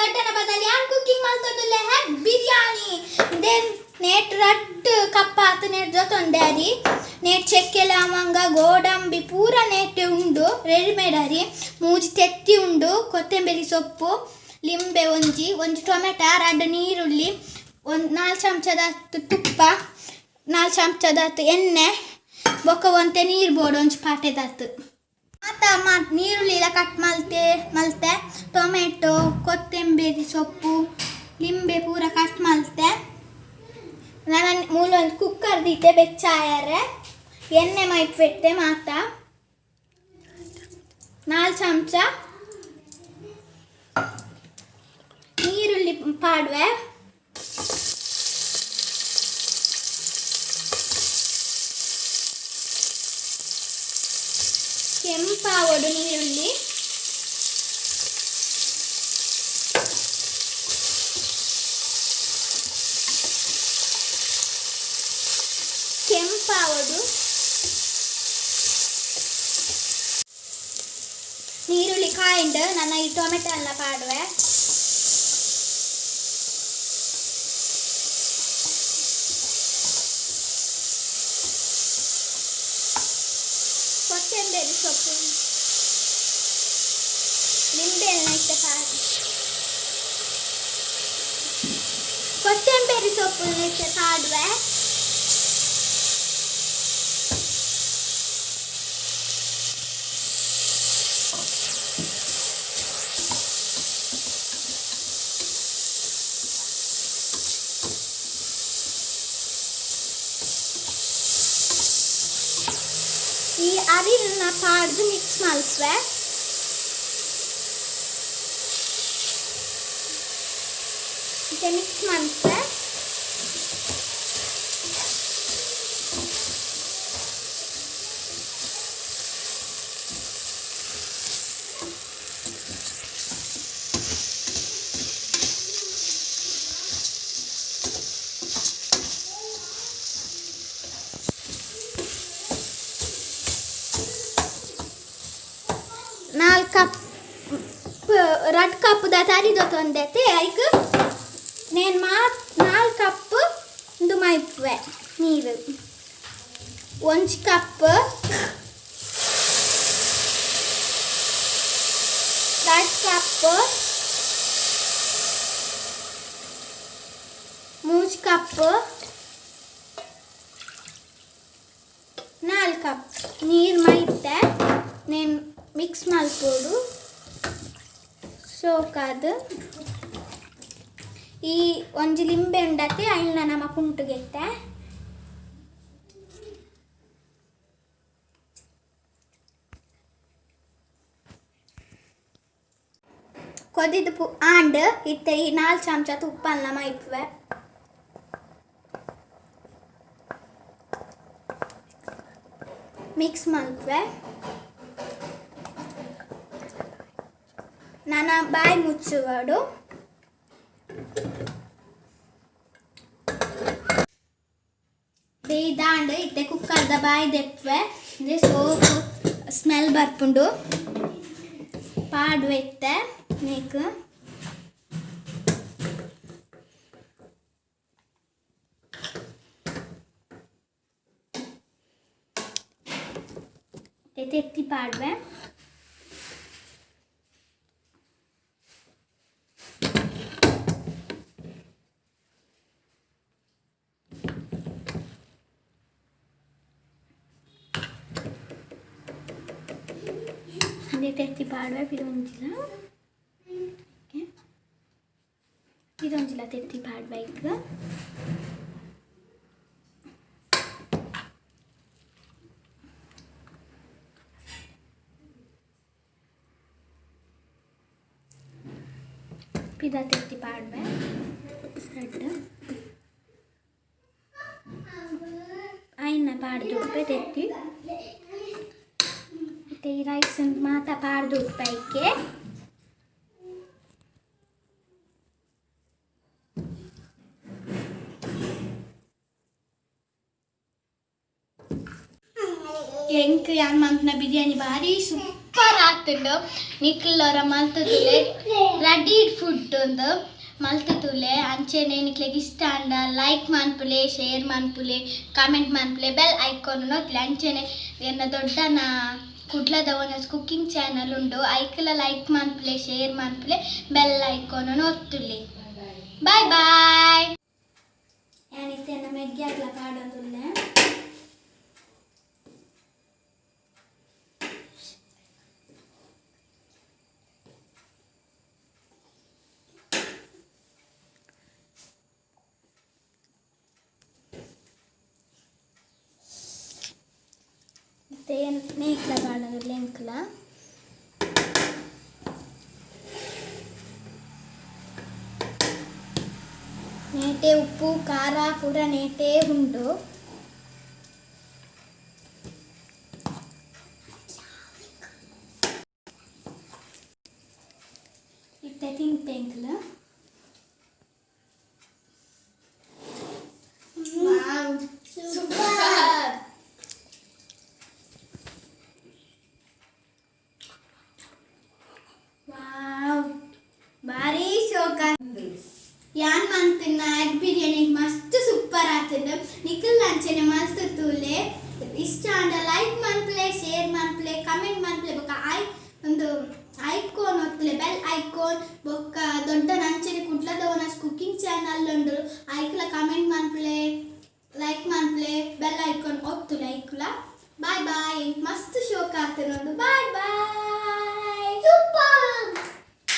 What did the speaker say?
ಗಡ್ಡನ ಬದಲಿ ಯಾನ್ ಕುಕ್ಕಿಂಗ್ ಮಲ್ತೊಂದುಲ್ಲೆ ಹೆಗ್ biryani. Then net ರಡ್ಡ್ ಕಪ್ ಆತ್ ನೆಟ್ ದೊತೊಂದೆ ಅರಿ. ನೆಟ್ ಚೆಕ್ಕೆ ಲವಂಗ ಗೋಡಂಬಿ ಪೂರ ನೆಟ್ ಉಂಡು ರೆಡಿಮೇಡ್ ಅರಿ. ಮೂಜಿ ತೆತ್ತಿ ಉಂಡು, ಕೊತ್ತಂಬರಿ ಸೊಪ್ಪು, ಲಿಂಬೆ ಒಂಜಿ, ಒಂಜಿ ಟೊಮೆಟೊ, ರಡ್ಡ್ ನೀರುಳ್ಳಿ, ಒಂದು 4 ಚಮಚದಾತ್ ತುಪ್ಪ, 4 ಚಮಚದಾತ್ ಎಣ್ಣೆ, ಬೊಕ್ಕ ಒಂತೆ ನೀರು ಬೋಡು ಒಂಜಿ ಪಾಟೆದಾತ್. ಮಾತ ನೀರುಳ್ಳಿಲ ಕಟ್ ಮಲ್ತೆ ಮಲ್ತೆ, ಟೊಮೆಟೊ, ಕೊತ್ತಂಬರಿ ಸೊಪ್ಪು, ಲಿಂಬೆ ಪೂರ ಕಟ್ ಮಲ್ತೆ. ನಾನು ಮೂಲ ಒಂದು ಕುಕ್ಕರ್ ದೀತೆ ಬೆಚ್ಚಾಯರೆ ಎಣ್ಣೆ ಮೈಪೆಟ್ಟೆ ಮಾತ 4 ಚಮಚ ನೀರುಳ್ಳಿ ಪಾಡುವೆ. ಕೆಂಪಾವಡು ನೀರುಳ್ಳಿ. ಕೆಂಪಾವಡು ನೀರುಳ್ಳಿ ಕಾಯಿಂಡ್ ನನ್ನ ಈ ಟೊಮೆಟೊ ಎಲ್ಲ ಪಾಡುವೆ. ಕೊತ್ತಂಬರಿ ಸೊಪ್ಪು, ಲಿಂಬೆಹಣ್ಣು ಇಟ್ಟು ಪಾಡು, ಕೊತ್ತಂಬರಿ ಸೊಪ್ಪು ಇಟ್ಟು ಪಾಡುವೆ. ಈ ಅರಿನ ಪಾಡ್ದು ಮಿಕ್ಸ್ ಮಲ್ಪುವೆ. ಮತ್ತೆ ಮಿಕ್ಸ್ ಮಲ್ಪುವೆ. 4 ಕಪ್ ರಡ್ಡ್ ಕಪ್ ದ ತರಿದ ತೊಂದೆತೆ ಐಕ್ ನೇನ್ ಮಾ 4 ಕಪ್ ಉಂದು ಮೈಪುವೆ ನೀರು. 1 ಕಪ್ 2 ಕಪ್ 3 ಕಪ್ 4 ಕಪ್ ನೀರು ಮೈತೆ ನೇನ್ ಮಿಕ್ಸ್ ಮಲ್ಪೊಡು ಸೋಕಾದ್. ಈ ಒಂಜಿ ಲಿಂಬೆ ಉಂಡತೆ ಐಲ್ನ ನಮ ಕುಂಟುಗೆತ್ತೆ. ಕೊದಿದು ಪು ಆಂಡ್ ಇತ್ತೆ ಈ 4 ಚಮಚ ತುಪ್ಪಲ್ನ ಮೈಪುವೆ. ಮಿಕ್ಸ್ ಮಲ್ಪುವೆ. ನನ್ನ ಬಾಯಿ ಮುಚ್ಚುವಡು. ಬೇಯ್ದಾಂಡ್ ಇತ್ತೆ ಕುಕ್ಕರ್ದ ಬಾಯಿ ದೆಪ್ಪುವೆ. ಇಂದೆ ಸೋಕು ಸ್ಮೆಲ್ ಬರ್ಪುಂಡು. ಪಾಡುವೆ ಇತ್ತೆ ಮೇಕ್. ತೆತ್ತಿ ಪಾಡುವೆ. ತೆತ್ತಿ ಪಾಡುವೆ. ಪಿರೊಂಜಿಲ ಪಿರೊಂಜಿಲ ತೆತ್ತಿ ಪಾಡುವೆ ಐಕ್. ಪಿದ ತೆತ್ತಿ ಪಾಡುವೆ ರಡ್ಡ್ ಐನ ಪಾಡ್ದು ಉಪ್ಪೆ ತೆತ್ತಿ. ಇತ್ತೆ ಈ ರೈಸ್ ಮಾತ ಪಾಡ್ದು ಉಪ್ಪೆ ಐಕೆ. ಎಂಕ್ ಯಾನ್ ಮಲ್ಪುನ ಬಿರಿಯಾನಿ ಬಾರಿ ಸೂಪರ್ ಆತುಂಡು. ನಿಕ್ಲೊರ ಮಲ್ತುದುಲೆ ರೆಡಿ. ಫುಡ್ ಒಂದು ಮಲ್ತು ತೂಲೆ. ಅಂಚೆನೆ ನಿಕ್ಲೆಗ್ ಇಷ್ಟ ಆಂಡ ಲೈಕ್ ಮನ್ಪುಲೆ, ಶೇರ್ ಮನ್ಪುಲೆ, ಕಾಮೆಂಟ್ ಮನ್ಪುಲೆ, ಬೆಲ್ ಐಕಾನ್ ಒತ್ಲೆ. ಅಂಚೆನೆ ಎನ್ನ ದೊಡ್ಡನ ಕುಡ್ಲದ ಒನಸ್ ಕುಕ್ಕಿಂಗ್ ಚಾನಲ್ ಉಂಡು, ಐಕ್ಲ ಲೈಕ್ ಮನ್ಪುಲೆ, ಶೇರ್ ಮನ್ಪುಲೆ, ಬೆಲ್ ಐಕಾನ್ ಒತ್ತುಲೆ. ಬಾಯ್ ಬಾಯ್. ಯಾನಿತ್ತೆ ಮೆಗ್ಗ್ಯಾಕ್ಲ ಪಾಡೊಂದುಲ್ಲೆ. ಇತ್ತೆ ನೇಕ್ಲ ಪಾಡೊಂದುಲ್ಲೆ ಎಂಕ್ಲ. ನೇಟೆ ಉಪ್ಪು ಖಾರ ಪೂರ ನೇಟೆ ಉಂಡು. ಇತ್ತೆ ತಿನ್ಪೆ ಎಂಕ್ಲ. ಸೂಪರ್. ವಾವ್, ಭಾರಿ ಶೋಕ. ಯಾನ್ ಮಂತಿನ ಎಗ್ ಬಿರಿಯಾನಿ ಮಸ್ತ್ ಸೂಪರ್ ಆತುಂಡು. ನಿಕಲ್ ಅಂಚೆನೆ ಮಲ್ತ್ ತೂಲೆ. ಇಷ್ಟ ಆಂಡ ಲೈಕ್ ಮನ್ಪುಲೆ, ಶೇರ್ ಮನ್ಪುಲೆ, ಕಮೆಂಟ್ ಮನ್ಪುಲೆ, ಬೊಕ್ಕ I ಒಂದು ಐಕೋನ್ ಒತ್ತುಲೆ, ಬೆಲ್ ಐಕೋನ್. ಬೊಕ್ಕ ದೊಡ್ಡ ಅಂಚೆನೆ ಕುಡ್ಲದ ಒನಸ್ ಕುಕ್ಕಿಂಗ್ ಚಾನಲ್.